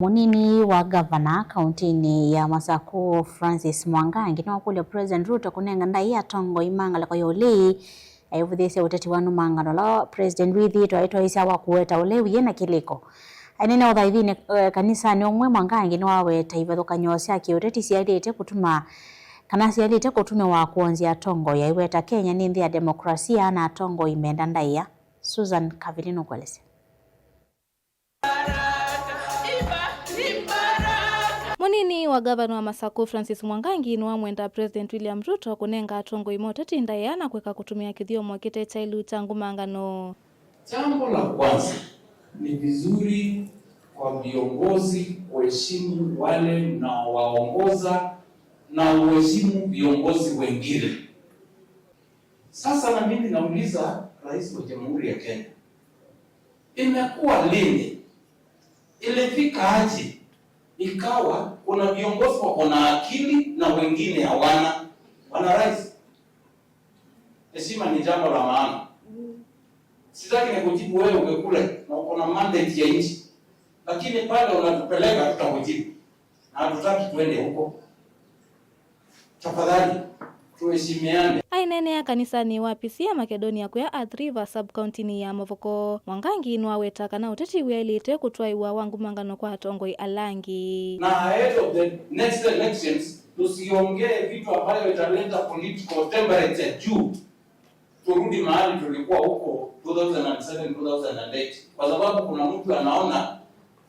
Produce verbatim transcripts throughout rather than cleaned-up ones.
Mũnini wa ngavana kaũntĩnĩ ya Masaku, Francis Mwangangi, nĩwakũlya President Ruto kũnenga ndaĩa atongoi ma ngalĩko ya ũlei, aivũthĩĩsya ũteti wa nũmangano ũla President wĩthĩĩtwe aitwaĩĩsya wa kũweta ũlei wĩ na kĩlĩko. Aineena ũthaithinĩ, eh, kanisanĩ ũmwe, Mwangangi nĩwaweta ivathũkany'o sya kĩũteti syaĩlĩte kũtuma, kana syaĩlĩte kũtũmĩwa kwonzya atongoi, aiweta Kenya nĩ nthĩ ya demokrasia na atongoi menda ndaĩa. Susan Kavili nũkũelesya. Mũnini wa ngavana wa Masaku, Francis Mwangangi, nĩwamwenda President William Ruto kũnenga atongoi ma ũteti ndaĩa na kũeka kũtũmĩa kĩthyomo kĩte kyaĩlu kya ngumangano. Jambo la kwanza, ni vizuri kwa viongozi kuheshimu wale mnaowaongoza na uheshimu viongozi wengine. Sasa na mimi nauliza Rais wa Jamhuri ya Kenya, imekuwa lini? Ilifika aje ikawa kuna viongozi wako na akili na wengine hawana? Bwana Rais, heshima ni jambo la maana. Sitaki nikujibu wewe uwe kule na uko na mandate ya nchi, lakini pale unatupeleka tutakujibu, na hatutaki tuende huko. Tafadhali, tuheshimiane. Aineenea kanisanĩ wa P C A Makedonia kwĩa Athi River sub-county-nĩ ya Mavoko, Mwangangi nĩwaweta kana ũteti wĩaĩlĩte kũtwaĩwa wa ngumangano kwa atongoi ala angĩ. Na ahead of the next elections, tusiongee vitu ambayo italeta political temperature juu. Turudi mahali tulikuwa huko two thousand and seven, two thousand and eight. Kwa sababu kuna mtu anaona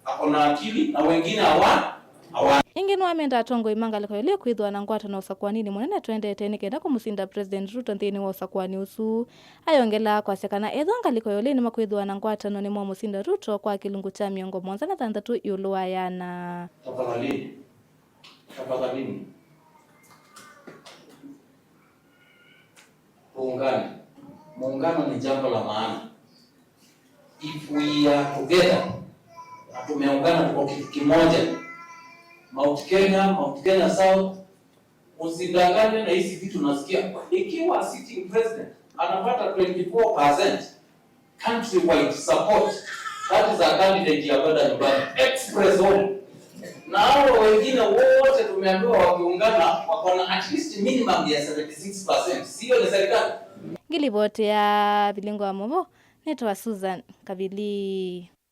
ako na akili na wengine hawa-, hawana. Ĩngĩ nĩwamenda atongoi ma ngalĩko ya ũlei kwĩthĩwa na ngwatanĩo ũsakũanĩnĩ mũnene tũendete nĩ kenda kũmũsinda President Ruto nthĩnĩ wa ũsakũani ũsu. Ayongela kwasya kana ethĩwa ngalĩko ya ũlei nĩmakwĩthĩwa na ngwatanĩo nĩmomũsinda Ruto kwa kĩlungu kya mĩongo mũonza na thanthatũ ĩũlũ wa ĩana. Tafadhalini. Tafadhalini. Tuungane. Muungano ni jambo la maana. If we are together, na tumeungana, tuko kitu kimoja. Mount Kenya, Mount Kenya South, usidanganywe na hizi vitu nasikia. Ikiwa sitting president anapata twenty-four percent countrywide support, that is a candidate ya kwenda nyumbani. Express home. Na hao wengine wote tumeambiwa wakiungana wako na at least minimum ya seventy-six percent. Sio ni serikali? Ngilivoti ya vilingo wa movo, nĩtwa Susan Kavili.